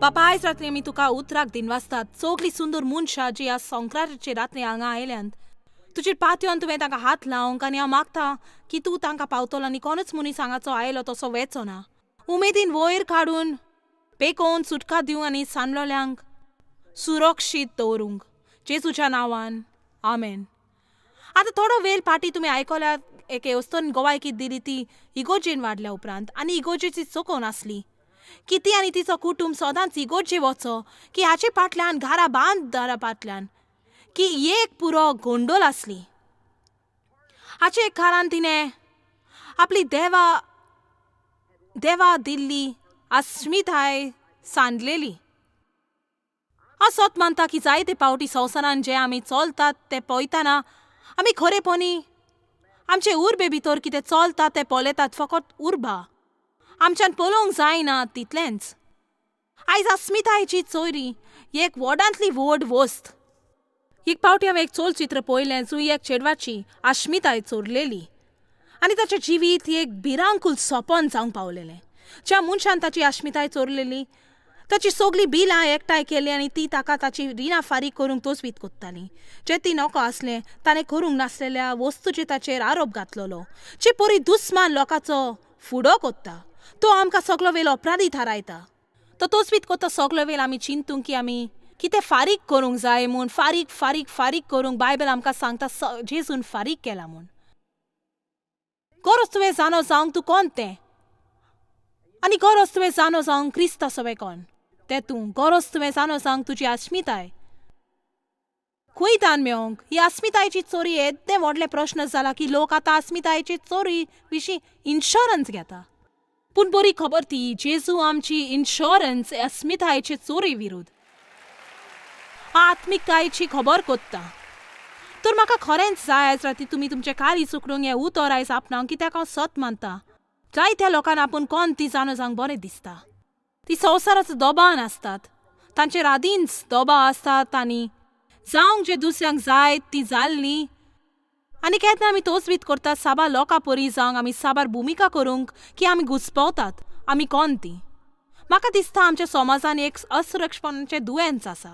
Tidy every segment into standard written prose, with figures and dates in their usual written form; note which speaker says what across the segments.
Speaker 1: बापा, आयज रात्री आमी तुका उतराक दिनवासतात. सगळीं सुंदर मनशां जी आज संक्रांतीचे रात्री हांगा आयल्यांत, तुजेर पातयेवन तुवें तांकां हात लावंक आनी हांव मागता की तूं तांकां पावतलो आनी कोणूच मनीस हांगाचो आयलो तसो वेचो ना. उमेदीन वयर काडून पेकोवन सुटका दिवंक आनी सांडलोल्यांक सुरक्षीत दवरूंक, जेजूच्या नांवान, आमेन. आतां थोडो वेळ फाटीं तुमी आयकल्यात, एके वस्तून गोवायकी दिली ती इगोर्जेन वाडल्या उपरांत आनी इगोर्जेची चोकोवन आसली की ती आनी तिचो कुटूंब सदांच इगोर्जे वचो की हाचे फाटल्यान घरा बांद दारा फाटल्यान की एक पुरो गोंडोल आसली. हाचे एक कारण तिणें आपली देवा देवा दिल्ली अस्मिताय सांडलेली. हांव सत मानता की जायते पावटी संवसारान जे आमी चलतात ते पळयतना आमी खरेपणी आमचे उर्बे भितर कितें चलता तें पळयतात, फकत उर्बा आमच्यान पळोवंक जायना तितलेंच. आयज अस्मितायेची चोरी एक व्हडांतली व्हड वस्त. एक पावटी हांवें एक चलचित्र पळयलें जंय एक चेडवाची अस्मिताय चोरलेली आनी ताचें जिवीत एक भिरांकूल सपन जावंक पावलेलें. ज्या मनशान ताची अस्मिताय चोरलेली ताची सगळीं बिलां एकठांय केलीं आनी ती ताका ताची रिणां फारीक करूंक तोजवीत कोत्ताली. जें ती नको आसलें, ताणें करूंक नासलेल्या वस्तूचेर ताचेर आरोप घातलेलो. जे परी दुस्मान लोकांचो फुडो कोत्ता, तो आमकां सगलो वेळ अपराधी थारायता. तो तोजवीत कोत्ता सगलो वेळ आमी चिंतूंक की आमी कितें फारीक करूंक जाय म्हूण. फारीक, फारीक, फारीक करूंक बायबल आमकां सांगता, जेजून फारीक केला म्हूण. गरज तुवें जाणो जावंक तूं कोण तें आनी गरज तुवें जाणो जावंक क्रिस्ता सवें कोण तें तूं. गरज तुवें जाणो जावंक तुजी अस्मिताय खंय तान मेवंक. ही अस्मितायेची चोरी येद्दें व्हडलें प्रश्न जाला की लोक आतां अस्मितायेची चोरी विशीं इन्शुरन्स घेता. पूण बरी खबर ती, जेजू आमची इन्शुरन्स अस्मितायेचे चोरी विरुद्ध. आत्मिकतायेची खबर कोत्ता. तर म्हाका खरेंच जाय आयज राती तुमी तुमचे कारी चुकडूंक हें उतर आयज आपणावंक, कित्याक हांव सत मानता, जायत्या लोकांक आपूण कोण ती जाणो जावंक बरें दिसता. ती संवसाराचो दबान आसतात, तांचेर आदींच दबाव आसतात आनी जावंक जे दुसऱ्यांक जाय ती जाल्ली. आनी केन्ना आमी तोचवीत करतात साबार लोकां परी जावंक, आमी साबार भुमिका करूंक की आमी घुस्पवतात आमी कोण ती. म्हाका दिसता आमच्या समाजान एक असुरक्षपणाचें दुयेंस आसा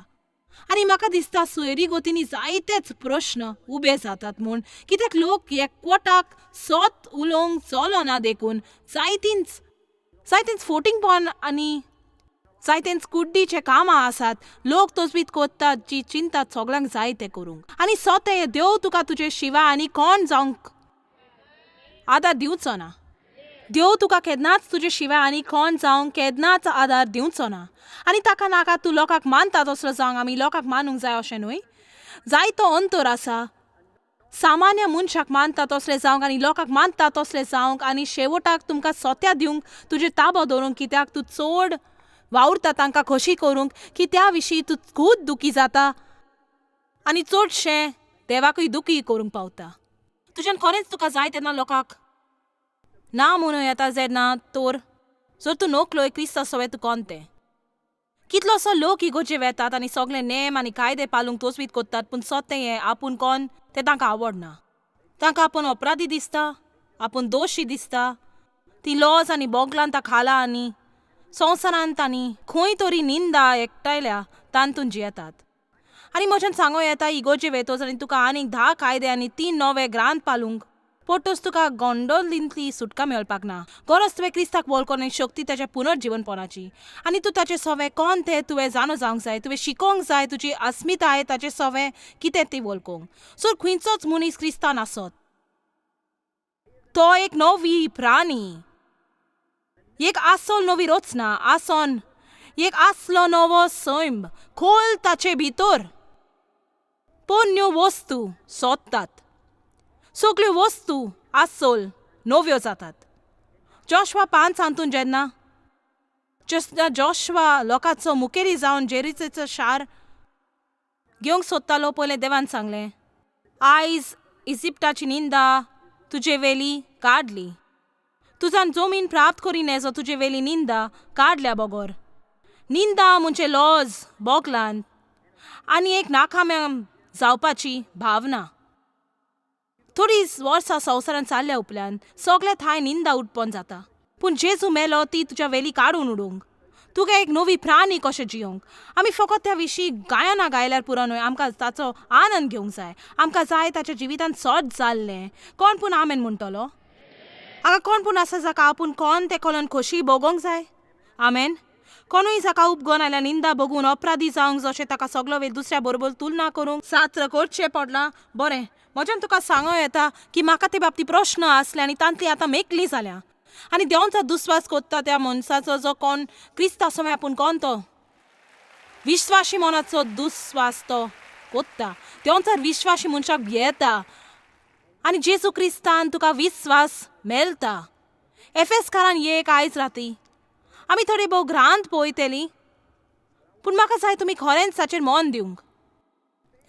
Speaker 1: आनी म्हाका दिसता सोयरी गोतींनी जायतेच प्रश्न उबे जातात म्हूण, कित्याक लोक एकवटाक सत उलोवंक चलना देखून जायतींच जायतींच फोटिंगपण आनी जायतेंच कुड्डीचे कामां आसात. लोक तजवीत कोत्तात जी चिंतात सगळ्यांक जाय तें करूंक. आनी सोतें, देव तुका तुजे शिवाय आनी कोण जावंक आदार दिवचो ना. देव तुका केन्नाच तुजे शिवाय आनी कोण जावंक केन्नाच आदार दिवचो ना. आनी ताका नाका तूं लोकांक मानता तसलो जावंक. आमी लोकांक मानूंक जाय अशें न्हय. जायतो अंतर आसा सामान्य मनशाक मानता तसलें जावंक आनी लोकांक मानता तसलें जावंक आनी शेवटाक तुमकां सोत्या दिवंक तुजेर ताबो दवरूंक, कित्याक तूं चड वावुरता तांकां खोशी करूंक की त्या विशीं तूं खूब दुखी जाता आनी चडशें देवाकूय दुखी करूंक पावता. तुज्यान खरेंच तुका जाय तेन्ना लोकांक ना म्हणूं येता जेन्ना तर जर तूं नकलोय क्रिस्ता सवें तूं कोण तें. कितलोसो लोक इगोर्जे वेतात आनी सगळे नेम आनी कायदे पालूंक तोजवीत कोत्तात, पूण सोतें हें आपूण कोण तें तांकां आवडना. तांकां आपूण अपराधी दिसता, आपूण दोशी दिसता. ती लॉज आनी बोगलांत खाला आनी संवसारांत आनी खंय तरी निंदा एकठांयल्या तातूंत जियेतात. आनी म्हज्यान सांगो येता, इगोर्जे वेतोच आनी तुका आनीक 10 कायदे आनी 3 नवे ग्रांत पालूंक पोटोच तुका गोंडोलींतली सुटका मेळपाक ना. गरज तुवें क्रिस्ताक वळखून आनी शक्ती ताच्या पुनर्जिवनपणाची आनी तूं ताचें सवें कोण तें तुवें जाणो जावंक जाय. तुवें शिकोवंक जाय तुजी अस्मिताय ताचें सवें कितें ती वळखूंक. सो खंयचोच मनीस क्रिस्तान आसत तो एक नवी प्राणी, एक आसल नवी रचना आसोन एक आसलो नवो सैम खोल ताचे भितर. पोन्न्यो वस्तू सोदतात, सगल्यो वस्तू आसल नव्यो जातात. जोशवा 5 हातून जेन्ना जोशवा लोकांचो मुखेली जावन जेरिचेचो शार घेवंक सोदतालो, पयलें देवान सांगलें, आयज इजिप्टाची निंदा तुजे वेली काडली. तुजान जमीन प्राप्त करी नेजो तुजे वेली निंदा काडल्या बगर. निंदा म्हणजे लॉज बोगलान आनी एक नाकाम्या जावपाची भावना. थोडी वर्सां संवसारान चालल्या उपरांत सगळे थांय निंदा उत्पन्न जाता, पूण जेजू मेलो ती तुज्या वेली काडून उडोवंक. तुका एक नवी प्राणी कशें जियोंक. आमी फकत त्या विशीं गायनां गायल्यार पुरो न्हय, आमकां ताचो आनंद घेवंक जाय. आमकां जाय ताच्या जिवितांत सत जाल्लें. कोण पूण आमेन म्हणटलो? हांगा कोण पूण आसा जाका आपूण कोण तें करून खोशी भोगोवंक जाय? आमेन. कोणूय जाका उपगोन आयल्या निंदा बघून अपराधी जावंक, जशें ताका सगलो वेळ दुसऱ्या बरोबर तुलना करूंक सात्र करचें पडलां? बरें, म्हज्यान तुका सांगो येता की म्हाका ते बाबतींत प्रश्न आसले आनी तांतली आतां मेकली जाल्या. आनी देवांचो दुस्वास कोत्ता त्या मनशाचो जो कोण क्रिस्ता समय आपूण कोण तो विश्वाशी मनाचो दुस्वास तो कोत्ता. देवांचो विश्वाशी मनशाक भियेता आनी जेजू क्रिस्तान तुका विस्वास मेळटा. एफेसकारान एक आयज राती आमी थोडी भोव ग्रांत पळयतली, पूण म्हाका जाय तुमी खरेंच ताचेर मन दिवंक.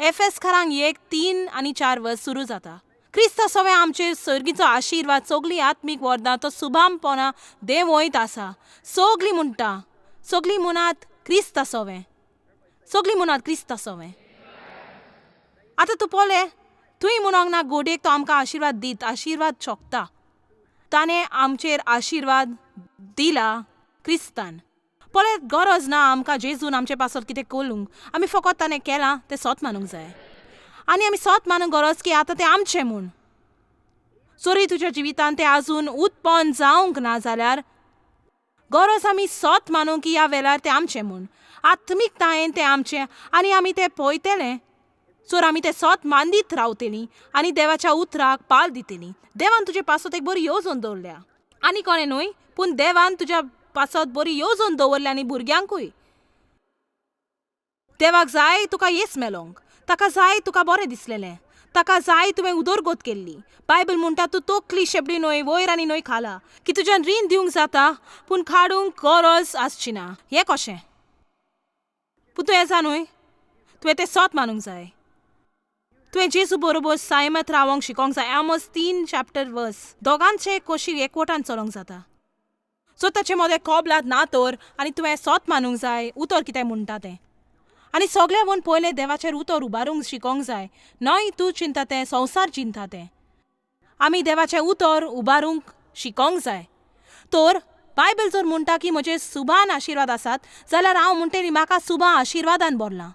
Speaker 1: एफेसकारांक 1, 3 आनी 4 वर्स सुरू जाता. क्रिस्ता सवें आमचेर सर्गीचो आशिर्वाद, सगळीं आत्मीक वरदां तो सुभामपणा देंवयत आसा. सगळीं म्हणटा, सगळीं म्हणात क्रिस्ता सवें, सगळीं म्हणात क्रिस्ता सवें. आतां तूं पळय, तुंय म्हणोंक ना गोडयेक तो आमकां आशिर्वाद दीत, आशिर्वाद शकता. ताणें आमचेर आशिर्वाद दिला क्रिस्तान. पळय, गरज ना आमकां जेजून आमचे पासत कितें करूंक, आमी फकत ताणें केलां तें सत मानूंक जाय. आनी आमी सत मानूंक गरज की आतां तें आमचें म्हूण. जरी तुज्या जिवितांत तें आजून उत्पन्न जावंक ना जाल्यार गरज आमी सत मानूंक की ह्या वेळार तें आमचें म्हूण. आत्मिकतायेन तें आमचें आनी आमी तें पळयतलें जर आमी तें सत मांदीत रावतलीं आनी देवाच्या उतराक पाल दितलीं. देवान तुजे पासत एक बरी येवजण दवरल्या. आनी कोणें न्हय, पूण देवान तुज्या पासत बरी येवजण दवरल्या आनी भुरग्यांकूय. देवाक जाय तुका येस मेलोंक, ताका जाय तुका बरें दिसलेलें, ताका जाय तुवें उदरगत केल्ली. बायबल म्हणटा तूं तकली शेपडी न्हय वयर आनी न्हय खाला, की तुज्यान रीण दिवंक जाता पूण काडूंक गरज आसची ना. हें कशें? पूण तूं येजा न्हय, तुवें तें सत मानूंक जाय. तुवें जेजू बरोबर सायमत रावोंक शिकोंक जाय. आमोस 3 चॅप्टर वर्स दोगांचे कशी एकवटान चलोंक जाता. सो ताचे मदें कबलात ना तर, आनी तुवें सत मानूंक जाय उतर कितें म्हणटा तें. आनी सगळ्यां वोन पयलें देवाचेर उतर उबारूंक शिकोंक जाय. न्हय तूं चिंता तें, संवसार चिंता तें. आमी देवाचें उतर उबारूंक शिकोंक जाय. तर बायबल जर म्हणटा की म्हजे सुभान आशिर्वाद आसात जाल्यार हांव म्हणटली म्हाका सुभा आशिर्वादान भरलां.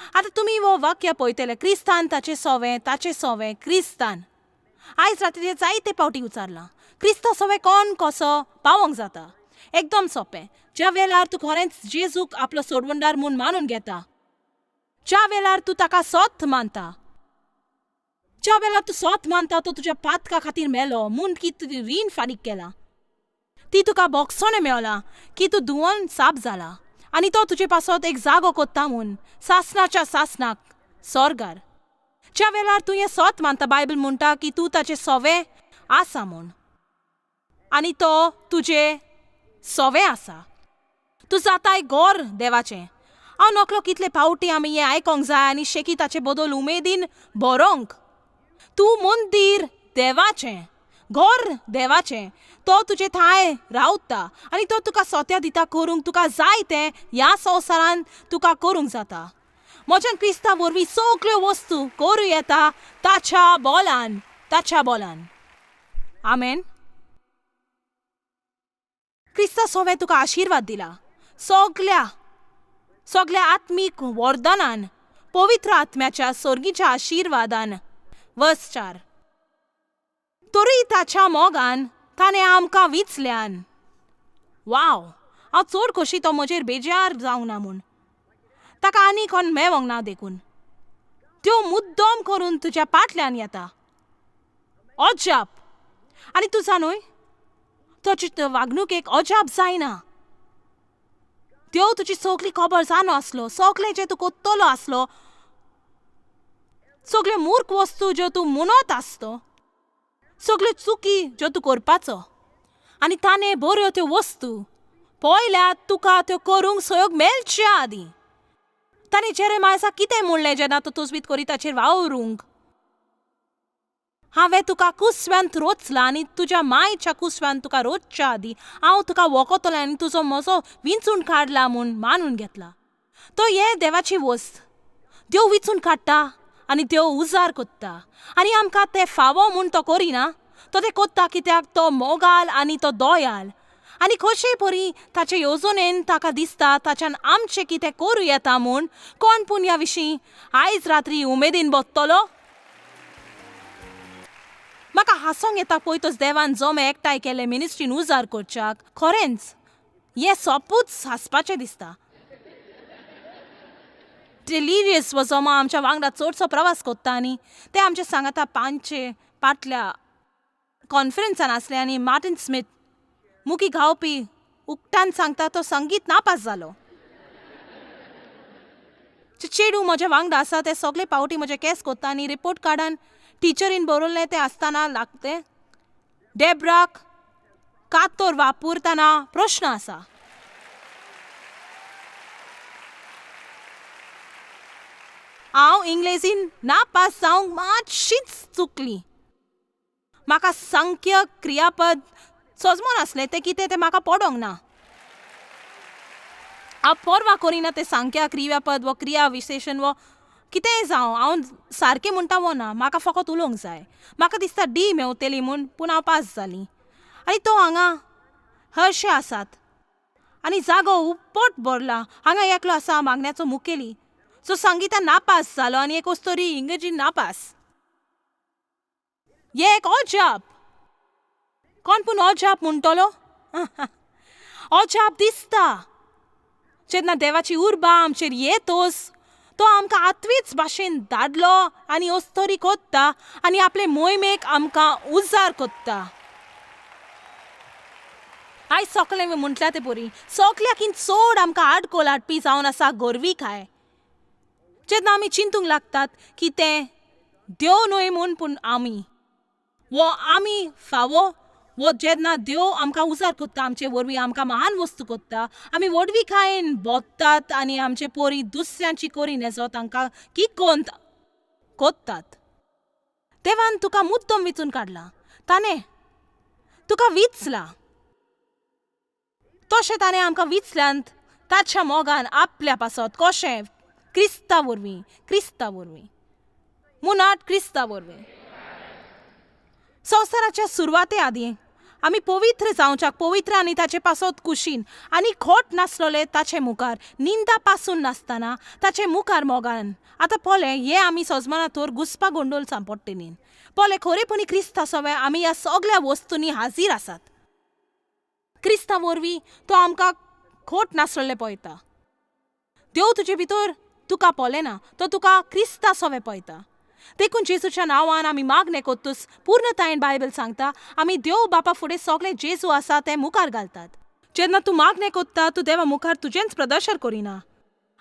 Speaker 1: आतां तुमी हो वाक्य पळयतले, क्रिस्तान ताचें सोवें, ताचें सोवें क्रिस्तान. आयज राती जायते पावटी उचारलां, क्रिस्ता सोवें कोण कसो पावोंक जाता? एकदम सोंपें. ज्या वेळार तूं खरेंच जेजूक आपलो सोडवणदार म्हूण मानून घेता, ज्या वेळार तूं ताका सत मानता, ज्या वेळार तूं सत मानता तो तुज्या पातका खातीर मेलो म्हूण की तुवें रीण फारीक केलां, ती तुका बोगसणें मेवलां की तूं धुवन साप जाला आनी तो तुजे पासत एक जागो कोत्ता म्हूण सासनाच्या सासनाक सोर्गार. ज्या वेळार तूं हें सत मानता, बायबल म्हणटा की तूं ताचें सोवें आसा म्हूण आनी तो तुजें सोवें आसा. तूं जाताय गोर देवाचें. हांव नकलो कितले पावटी आमी हें आयकोंक जाय आनी शेकी ताचे बदल उमेदीन बरोवंक. तूं मंदीर देवाचें, घर देवाचें, तो तुजे थांय रावता आनी तो तुका सोत्या दिता करूंक तुका जाय तें ह्या संवसारान तुका करूंक जाता. म्हज्यान क्रिस्ता वरवीं सगल्यो वस्तू करूं येता ताच्या बोलान, ताच्या बोलान. आमेन. क्रिस्ता सोवें तुका आशिर्वाद दिला सगल्या सगल्या आत्मीक वरदानान, पवित्र आत्म्याच्या सर्गीच्या आशिर्वादान. वर्स 4. तरूय ताच्या मोगान ताणें आमकां विचल्यान. वाव, हांव चड खोशी तो म्हजेर बेजार जावंक ना म्हूण, ताका आनी कोण मेवोंक ना देखून. त्यो मुद्दम करून तुज्या पाटल्यान येता. अजाप. आनी तूं जाणूय तुजी वागणूक एक अजाप जायना. देव तुजी सगली खबर जाणो आसलो, सगलें जें तूं कोत्तलो आसलो, सगल्यो मूर्ख वस्तू ज्यो तूं म्हणत आसतो, सगल्यो चुकी ज्यो तूं करपाचो, आनी ताणें बऱ्यो त्यो वस्तू पळयल्यार तुका त्यो करूंक सहयोग मेळच्या आदीं. ताणें जेरेमायाक कितें म्हणलें जेन्ना तो तजवीज करी ताचेर वावरूंक? हांवें तुका कुसव्यांत रोचला आनी तुज्या मायच्या कुसव्यांत तुका रोचच्या आदीं हांव तुका वखतलो आनी तुजो म्हजो विंचून काडला म्हूण मानून घेतला. तो हे देवाची वस्त. देव विंचून काडटा आनी देव उजार कोत्ता आनी आमकां तें फावो म्हूण तो करिना, तो तें कोत्ता कित्याक तो मोगाल आनी तो दयाल आनी खोशे परी ताचे येवजणेन ताका दिसता ताच्यान आमचें कितें करूं येता म्हूण. कोण पूण ह्या विशीं आयज रात्री उमेदीन बत्तलो? म्हाका हांसोंक येता पळयतच देवान जमे एकठांय केले मिनिस्ट्रीन उजार करच्याक. खरेंच हें सोपूच हांसपाचें दिसता. डिलिरियस हो जमो आमच्या वांगडा चडसो प्रवास कोत्ता आनी ते आमचे सांगाता पांचशे पाटल्या कॉन्फरन्सान आसले आनी मार्टिन स्मिथ मुकी गावपी उक्तान सांगता तो संगीत नापास जालो. चेडूं म्हज्या वांगडा आसा ते सगळे पावटी म्हजे केस कोत्ता आनी रिपोर्ट कार्डान टिचरीन बरोवलें तें आसतना लागतें डेब्राक कातोर वापरतना प्रश्न आसा. हांव इंग्लेजीन नापास जावंक मातशीच चुकली. म्हाका संख्य क्रियापद सजमोन आसलें तें कितें तें म्हाका पडोंक ना. हांव पर्वा करिना तें संख्या क्रियापद वो क्रिया विशेशण वो कितेंय जावं, हांव सारकें म्हणटा वो ना, म्हाका फकत उलोवंक जाय. म्हाका दिसता डी मेवतली म्हूण, पूण हांव पास जालीं. आनी तो हांगा हरशे आसात आनी जागो उपट भरला. हांगा एकलो आसा मागण्याचो मुखेली जो संगितान नापास जालो आनी एक अस्तोरी इंग्रजीन नापास. हें एक अजाप. कोण पूण अजाप म्हणटलो? अजाप दिसता जेन्ना देवाची उर्बा आमचेर येतोस तो आमकां आत्वीच भाशेन धाडलो आनी अस्तोरी कोत्ता आनी आपले मोहिमेक आमकां उजार कोत्ता. आयज सगळें म्हटल्या ते परी सगल्याकीन चड आमकां आडकोल हाडपी जावन आसा गोरवीकाय. जेन्ना आमी चिंतूंक लागतात की तें देव न्हय म्हूण, पूण आमी वो आमी फावो वो जेन्ना देव आमकां उजार कोत्ता आमचे वरवीं आमकां महान वस्तू कोत्ता, आमी व्हडविकायेन बोत्तात आनी आमचे पोरी दुसऱ्यांची कोरी नेजो तांकां किकोंत कोत्तात. देवान तुका मुद्दम विचून काडला, ताणें तुका विचला, तशें ताणें आमकां विचल्यांत ताच्या मोगान आपल्या पासत. कशें? क्रिस्ता वरवीं, क्रिस्ता वरवीं, मुनाट क्रिस्ता वरवीं. संवसाराच्या सुरवाते आदीं आमी पवित्र जावच्याक पवित्र आनी ताचे पासत कुशीन आनी खोट नासलोले ताचे मुखार निंदा पासून नासतना ताचे मुखार मोगान. आतां पळय हे आमी सजमाना तर घुसपा गोंडोल सांपडटलीं. पळय खरेपणी क्रिस्ता सवे आमी ह्या सगळ्या वस्तूंनी हाजीर आसात. क्रिस्ता वरवीं तो आमकां खोट नासलेले पळयता. देव तुजे भितर तुका पळयना, तो तुका क्रिस्ता सवे पळयता. देखून जेजूच्या नांवान आमी मागणें कोत्तूच पूर्णतायेन बायबल सांगता आमी देव बापा फुडें सगळें जेजू आसा तें मुखार घालतात. जेन्ना तूं मागणें कोत्ता तूं देवा मुखार तुजेंच प्रदर्शन करिना.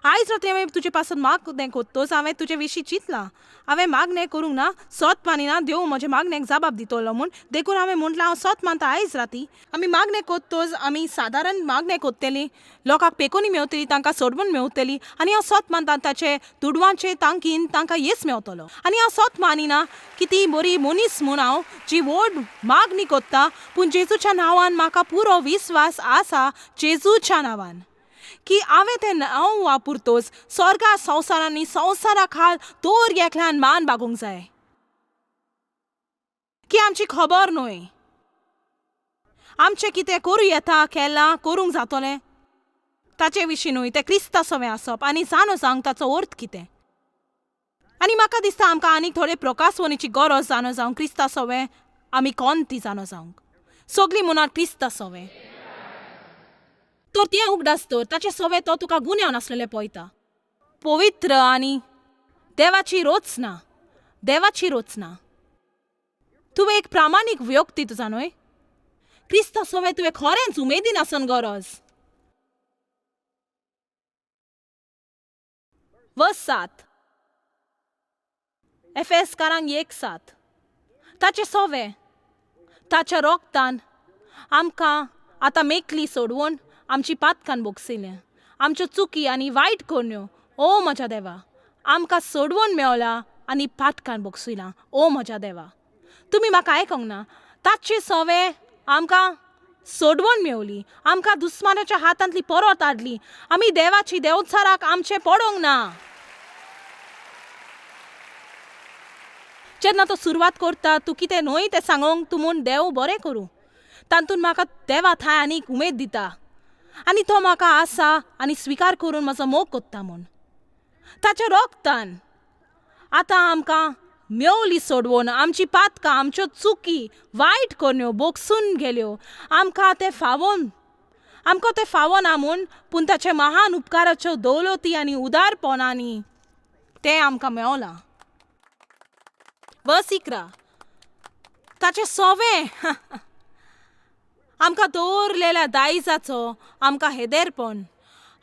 Speaker 1: आयज राती हांवें तुजे पासून मागणें कोत्तोच हांवें तुजे विशीं चिंतलां. हांवें मागणें करूंक ना, सत मानिना देव म्हज्या मागण्याक जाबाब दितलो म्हूण, देखून हांवें म्हटलां हांव सत मानता. आयज राती आमी मागणें कोत्तोच आमी सादारण मागणें कोत्तली, लोकांक पेकोनी मेवतली, तांकां सोडवून मेवतली आनी हांव सत मानता ताचे दुडवांचे तांकीन तांकां येस मेवतलो. आनी हांव सत मानिना की ती बरी मनीस म्हूण हांव जी व्हड मागणी कोत्ता, पूण जेजूच्या नांवान म्हाका पुरो विस्वास आसा जेजूच्या नांवान की हांवें तें नांव वापरतोच स्वर्गा संवसारांनी संवसारा खाल दर एकल्यान मान बागोवंक जाय की आमची खबर न्हय आमचें कितें करूं येता केलां करूंक जातलें ताचे विशीं न्हय, तें क्रिस्ता सवें आसप आनी जाणो जावंक ताचो अर्थ कितें. आनी म्हाका दिसता आमकां आनीक थोडे प्रकाशवणीची गरज जाणो जावंक क्रिस्ता सवें आमी कोण ती जाणो जावंक. सगळीं म्हणात क्रिस्ता सवें तर तें उगडास तर ताचे सवे तो तुका गुन्यांव नासलेले पळयता, पवित्र आनी देवाची रचना, देवाची रचना. तुवें एक प्रामाणीक व्यक्ती तुजा न्हय, क्रिस्ता सवे तुवें खरेंच उमेदीन आसून गरज. वर्स 7 एफएसकारांक 1:7 ताचे सवे ताच्या रोगतान आमकां आतां मेकली सोडवून आमची पातकान बोगसिलें, आमच्यो चुकी आनी वायट करण्यो ओ म्हज्या देवा आमकां सोडवून मेवला आनी पातकान बोगसिलां. ओ म्हज्या देवा तुमी म्हाका आयकोंक ना, ताचे सवे आमकां सोडवून मेवली, आमकां दुस्मानाच्या हातांतली परत हाडली, आमी देवाची देवचाराक आमचें पडोंक ना. जेन्ना तो सुरवात करता तूं कितें न्हय तें सांगोंक तूं म्हूण देव बरें करूं, तातूंत म्हाका देवा थांय आनीक उमेद दिता आनी तो म्हाका आसा आनी स्विकार करून म्हजो मोग कोत्ता म्हूण ताच्या रोगतान आतां आमकां मेवली सोडवून आमची पातकां आमच्यो चुकी वायट करण्यो बोगसून गेल्यो आमकां तें फावोन आमकां तें फावना म्हूण पूण ताचे महान उपकाराच्यो दौलती आनी उदारपणांनी तें आमकां मेवलां. वर्स 11 ताचें सोवें आमकां दवरलेल्या दायजाचो आमकां हेदेरपण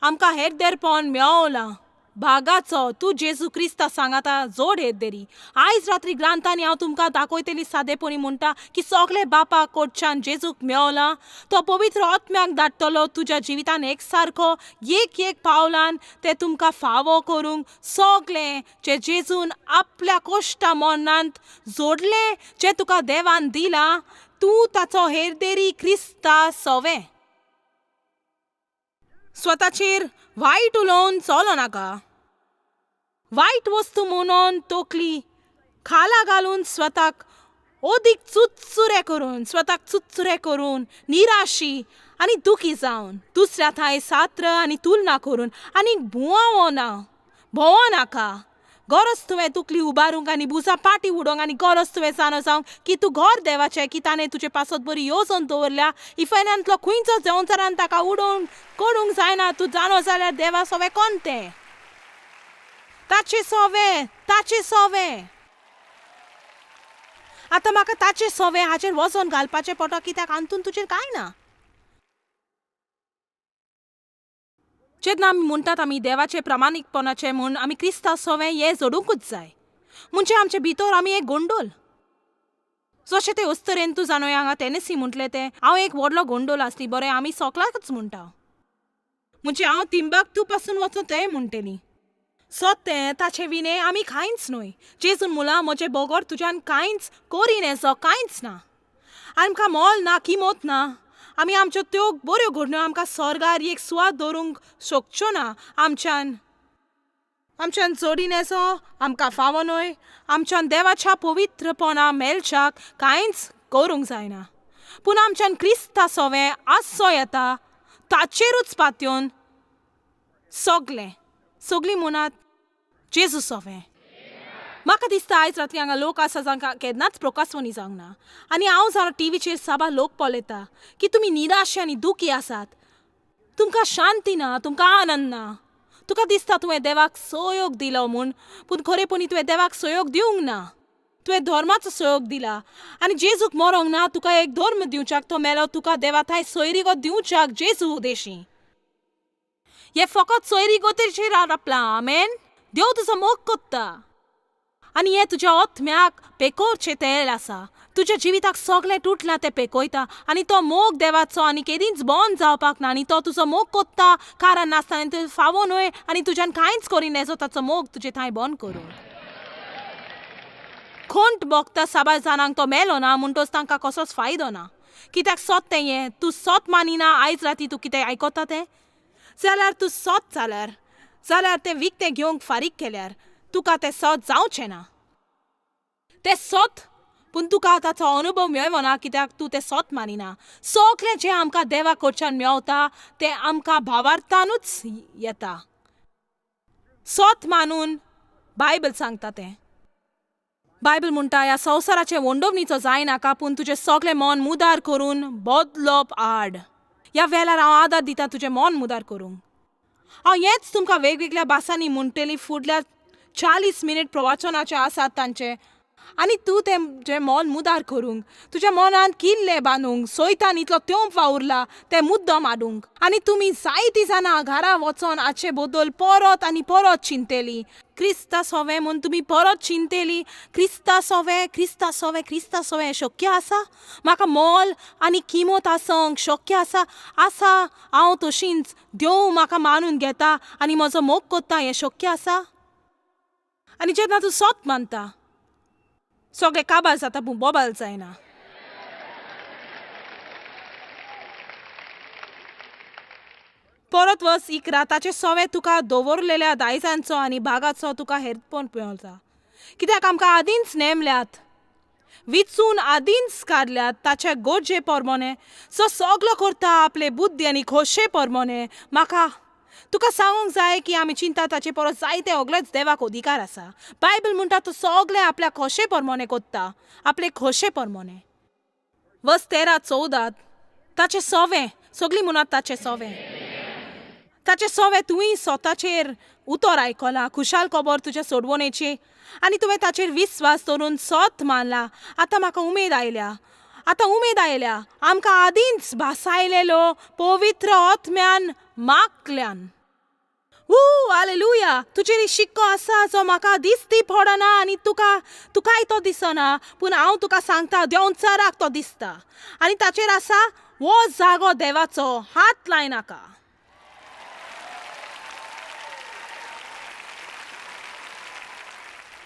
Speaker 1: आमकां हेदेरपण मेवलां भागाचो तूं जेजू क्रिस्ता सांगाता जोड हेदेरी. आयज रात्री ग्रांथांनी हांव तुमकां दाखयतली सादेपणी म्हणटा की सगळे बापा कडच्यान जेजूक मेवला तो पवित्र आत्म्याक धाडटलो तुज्या जिवितान एक सारको एक एक पावलान ते तुमकां फावो करूंक सगळें जें जेजून आपल्या कोश्टा मनांत जोडलें जें तुका देवान दिलां तूं ताचो हेरदेरी क्रिस्ता सोवें. स्वताचेर वायट उलोवन चलो नाका. वायट वस्तू म्हणून तकली खाला घालून स्वताक ओदीक चुचुरे करून स्वताक चुचुरे करून निराशी आनी दुखी जावन दुसऱ्या थांय सात्र आनी तुलना करून आनी भुंवो ना भोंवो नाका. गरज तुवें तकली उबारूंक आनी बुजां पाटी उडोवंक आनी गरज तुवें जाणो जावंक की तूं घर देवाचें की ताणें तुजे पासत बरी येवजण दवरल्या इफेनांतलो खंयचो संवसारान ताका उडोवंक करूंक जायना. तूं जाणो जाल्यार देवा सोवें कोण तें ताचें सोवें ताचें सोवें. आतां म्हाका ताचें सोवें हाचेर वजन घालपाचें पडटा कित्याक हातून तुजेर कांय ना. जेन्ना आमी म्हणटात आमी देवाचे प्रामाणीकपणाचे म्हूण आमी क्रिस्ता सोवें हें जोडुंकूच जाय. म्हणजे आमचे भितर आमी एक गोंडोल जशें ते अस्तरेन तूं जाणोय हांगा टेनेसी म्हटलें तें हांव एक व्हडलो गोंडोल आसली बरें आमी सोकलाकच म्हणटा म्हणजे हांव तिंबाक पासून वचून तेंय म्हणटली सत तें ताचे विणे आमी कांयच न्हय. जेजून मुला म्हजे बगर तुज्यान कांयच करीन येसो कांयच ना. आमकां मोल ना किमत ना. आमी आमच्यो त्यो बऱ्यो घडण्यो आमकां स्वर्गार एक सुवात दवरूंक शकच्यो ना. आमच्यान आमच्यान जोडीन येसो आमकां फावो न्हय. आमच्यान देवाच्या पवित्रपणा मेळच्याक कांयच करूंक जायना. पूण आमच्यान क्रिस्ता सोवें आसचो येता ताचेरूच पातयेवन सगलें सगलीं म्हणात जेजू सोवें. म्हाका दिसता आयज राती हांगा लोक आसा जांकां केन्नाच प्रकासवणी जावंक ना आनी हांव जाणा टिवीचेर साबार लोक पळयता की तुमी निराशे आनी दुखी आसात. तुमकां शांती ना तुमकां आनंद ना. तुका दिसता तुवें देवाक सहयोग दिलो म्हूण पूण खरेपणी तुवें देवाक सहयोग दिवंक ना. तुवें धर्माचो सहयोग दिला आनी जेजूक मरोंक ना तुका एक धर्म दिवच्याक तो मेलो तुका देवा थांय सोयरीगत दिवच्याक जेजू देशी. हे फकत सोयरीगतीचेर आपलां आमेन. देव तुजो मोग कोत्ता आनी हें तुज्या आत्म्याक पेकोवचें तेल आसा. तुज्या जिविताक सगळें तुटलां तें पेकयता आनी तो मोग देवाचो आनी केदींच बंद जावपाक ना आनी तो तुजो मोग कोत्ता कारण नासतना तूं फावो न्हय आनी तुज्यान कांयच करिना येसो ताचो मोग तुजे थंय बंद करूं. खोंट भोगता साबार जाणांक तो मेलो ना म्हणटोच तांकां कसोच फायदो ना. कित्याक सत तें हें तूं सत मानिना आयज राती तूं कितें आयकता तें जाल्यार तूं सत जाल्यार जाल्यार तें विकतें घेवंक फारीक केल्यार तुका तें सत जावचें ना. तें सत पूण तुका ताचो अनुभव मेळना कित्याक तूं तें सत मानिना. सगळें जें आमकां देवा कडच्यान मेवता तें आमकां भावार्थानूच येता. सत मानून बायबल सांगता तें. बायबल म्हणटा ह्या संवसाराचे वंडोवणीचो जायनाका पूण तुजें सगळें मन मुदार करून बदलप आड. ह्या वेळार हांव आदार दिता तुजें मन मुदार करूंक. हांव हेंच तुमकां वेगवेगळ्या भासांनी म्हणटली फुडल्या 40 मिनीट प्रवचनाचे आसात तांचे आनी तूं तें जें मन मुदार करूंक तुज्या मनांत किल्ले बांदूंक सोयतान इतलो तेंप वावुरला तें मुद्दम हाडूंक आनी तुमी जायतीं जाणां घरा वचोन हाचे बद्दल परत आनी परत चिंतली. क्रिस्ता सोवें म्हूण तुमी परत चिंतली. क्रिस्ता सोवें क्रिस्ता सोवें क्रिस्ता सोवें शक्य आसा म्हाका मोल आनी किमत आसोंक शक्य आसा आसा हांव तशींच देव म्हाका मानून घेता आनी म्हजो मोग कोत्ता हें शक्य आसा. आनी जेन्ना तूं सत मानता सगळें काबार जाता पूण बोबाल जायना. परत वच 11 ताचें सोवें तुका दवरलेल्या दायजांचो आनी भागाचो तुका हेरपण मेळटा कित्याक आमकां आदींच नेमल्यात. विचून आदींच काडल्यात ताच्या गरजे परमोने, सो सगलो करता आपले बुद्धी आनी खोशे परमोने. म्हाका तुका सांगूंक जाय की आमी चिंता ताचे परस जायते सगलेच देवाक अधिकार आसा. बायबल म्हणटा तो सगलें आपल्या खोशे परमोने कोत्ता, आपले खोशे परमोने. वस 13-14 ताचें सोवें सगळीं म्हणत ताचें सोवें, ताचें सोवें तुवें स्वताचेर उतर आयकलां, खुशाल खबर तुज्या सोडवणेची, आनी तुवें ताचेर विस्वास दवरून सत मानला. आतां म्हाका उमेद आयल्या, आतां उमेद आयल्या. आमकां आदींच भासायलेलो पवित्र आत्म्यान मागल्यान. हालेलुया. तुजेर शिक्को आसा जो म्हाका दिसती पडना आनी तुका तुकाय तो दिसना, पूण हांव तुका सांगता देंवचाराक तो दिसता. आनी ताचेर आसा हो जागो देवाचो, हात लायनाका.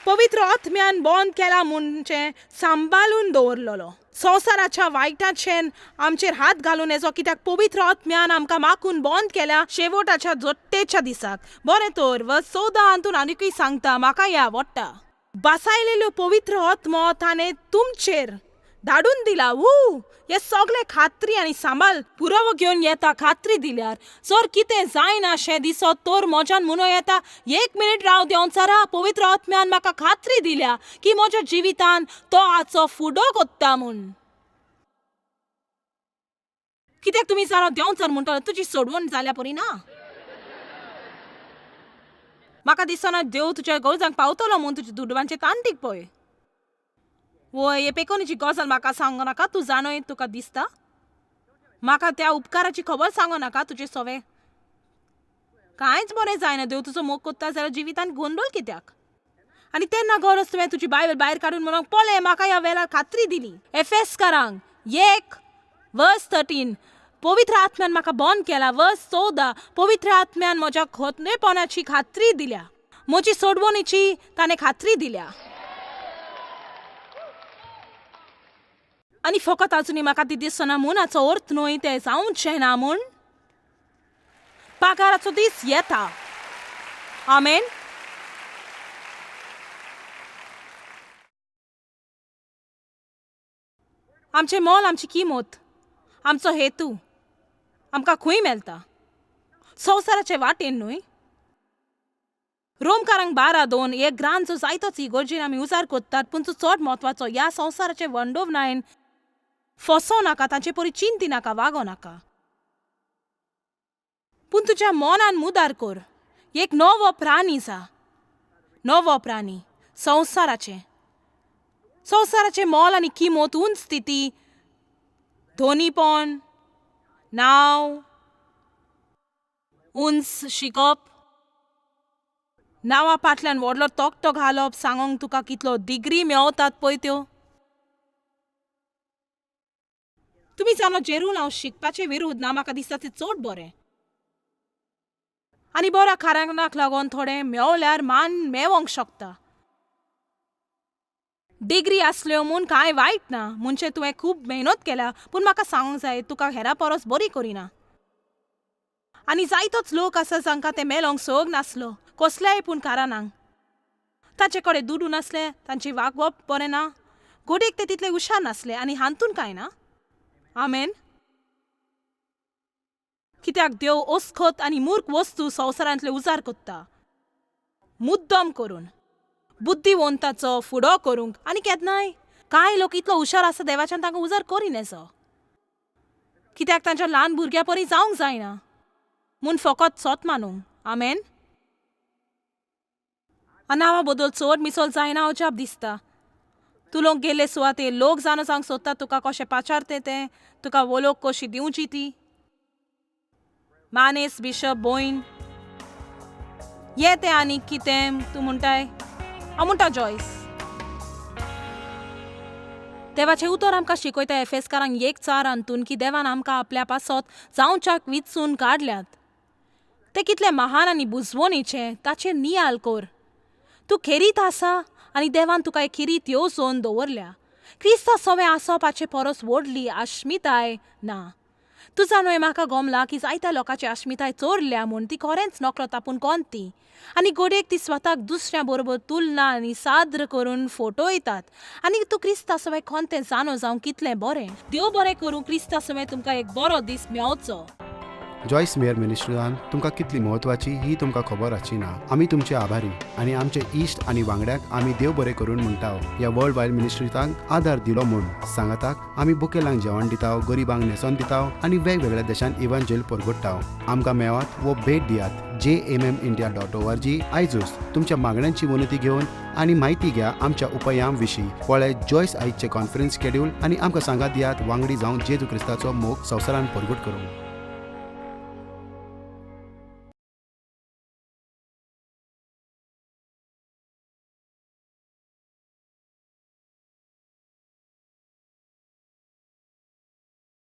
Speaker 1: पवित्र आत्म्यान बंद केला म्हणजे सांबाळून दवरलेलो. संवसाराच्या वायटाचेन आमचेर हात घालून येचो, कित्याक पवित्र आत्म्यान आमकां माकून बंद केल्या शेवटाच्या जोट्टेच्या दिसाक. बरें तर वर्स 14 हातून आनीकूय सांगता, म्हाका हें आवडटा. बसायलेलो पवित्र आत्मो ताणें तुमचेर धाडून दिला. वू हे सगळे खात्री आनी सांबाळ पुरावो घेवन येता. खात्री दिल्यार जर कितें जायना शें दिसत तर म्हज्यान म्हणूं येता, एक मिनीट राव देंवचारा, पवित्र आत्म्यान म्हाका खात्री दिल्या की म्हज्या जिवितान तो हाचो फुडो कोत्ता म्हूण. कित्याक तुमी जाणा देंवचार म्हणटलो तुजी सोडवण जाल्या परी ना. म्हाका दिसना देव तुज्या गरजांक पावतलो म्हूण तुज्या दुडवांचे तांतीक पळय. वय हे पेकोनीची गजाल म्हाका सांगो नाका, तूं जाणय तुका दिसता. म्हाका त्या उपकाराची खबर सांगो नाका. तुजे सवे कांयच बरें जायना. देव तुजो मोग कोत्ता जाल्यार जिवितान गोंदळ कित्याक? आनी तेन्ना गरज तुवें तुजी बायबल भायर काडून म्हणूंक पळय म्हाका ह्या वेळार खात्री दिली. एफेसकारांक 1 वर्स 13 पवित्र आत्म्यान म्हाका बंद केला. वर्स 14 पवित्र आत्म्यान म्हज्या खोतनेपणाची खात्री दिल्या, म्हजी सोडवणीची ताणें खात्री दिल्या. आनी फकत आजुनूय म्हाका ती दिसना म्हूण हाचो अर्थ न्हय तें जावचें ना म्हूण. पागाराचो दीस येता. आमेन. आमचें मोल, आमची किंमत, आमचो हेतू आमकां खंय मेळटा? संवसाराचे वाटेन न्हय. रोमकारांक 12:2 एक ग्रांथ जो जायतोच इगर्जेन आमी उजार करतात, पूण तो चड म्हत्वाचो. ह्या संवसाराचे वंडोवनायन फसो नाका, तांचे परी चिंती नाका, वागो नाका, पूण तुज्या मनान मुदार कर. एक नवो प्राणी जा, नवो प्राणी. संवसाराचें संवसाराचें मोल आनी किंमत, उंच स्थिती, धोनीपण, नांव, उंच शिकप, नांवा फाटल्यान व्हडलो तकटो घालप, सांगोंक तुका कितलो डिग्री मेवतात पळय त्यो. तुमी जाणा जेरून हांव शिकपाचे विरुद्ध ना, म्हाका दिसता तें चड बरें. आनी बऱ्या कारणाक लागून थोडें मेवल्यार मान मेवोंक शकता. डिग्री आसल्यो म्हूण कांय वायट ना, म्हणजे तुवें खूब मेहनत केल्या, पूण म्हाका सांगूंक जाय तुका हेरा परस बरी करिना. आनी जायतोच लोक आसा जांकां तें मेलोंक सोग नासलो, कसल्याय पूण कारणांक. ताचे कडेन दुडू नासले, तांचें वागवप बरें ना, घडयेक ते तितले हुशार नासले, आनी हातून कांय ना. आमेन. कित्याक देव अस्खत आनी मूर्ख वस्तू संवसारांतले उजार कोत्ता मुद्दम करून बुद्धिवंताचो फुडो करूंक. आनी केन्नाय कांय लोक इतलो हुशार आसा देवाच्यान तांकां उजार करिनेसो, कित्याक तांच्या ल्हान भुरग्या परी जावंक जायना म्हूण फकत सोत मानूंक. आमेन. नांवा बदल चड मिसोल जायना अजाप दिसता. तूं लोक गेल्ले सुवातेर लोक जाणा जावंक सोदता तुका कशें पाचारते तें, तुका वलोक कशी दिवची ती. मानेस बिशप बोयन ये तें आनी कितें तूं म्हणटाय? हांव म्हणटा जॉयस. देवाचें उतर आमकां शिकयता एफेसकारांक 1:4 हातून की देवान आमकां आपल्या पासत जावच्याक विचून काडल्यात. तें कितलें महान आनी बुजवणीचें ताचेर नियाल कर. तूं खेरीत आसा आनी देवान तुका एक खेरीत येवजण दवरल्या. क्रिस्ता सवें आसप हाचे परस व्हडली आश्मिताय ना. तूं जाणोय म्हाका गोमला की जायत्या लोकांची आश्मिताय चोरल्या म्हूण ती खरेंच नकळत आपूण कोण ती आनी गोडेक ती स्वताक दुसऱ्या बरोबर तुलना आनी साद्र करून फोटो येतात आनी तूं क्रिस्ता सवय कोण तें जाणो जावंक कितलें बरें. देव बरें करूं, क्रिस्ता सवय तुमकां एक बरो दीस मेवचो.
Speaker 2: जॉयस मेयर मिनिस्ट्रीन तुमकां कितली म्हत्वाची ही तुमकां खबर आसची ना. आमी तुमचे आभारी आनी आमचे इश्ट आनी वांगड्यांक आमी देव बरें करून म्हणटा ह्या वर्ल्ड वायड मिनिस्ट्रीतांक आदार दिलो म्हूण. सांगाताक आमी बुकेलांक जेवण दिता, गरिबांक न्हेसोन दिता आनी वेगवेगळ्या देशांत इव्हांजेल परगट्टा. आमकां मेवात वो भेट दियात jmmindia.org आयजूच तुमच्या मागण्यांची विनंती घेवन आनी म्हायती घ्या आमच्या उपायां विशीं. पळय जॉयस आयजचे कॉन्फरन्स शेड्यूल आनी आमकां सांगात दियात वांगडी जावन जेजू क्रिस्ताचो मोग संवसारान परगट करूंक.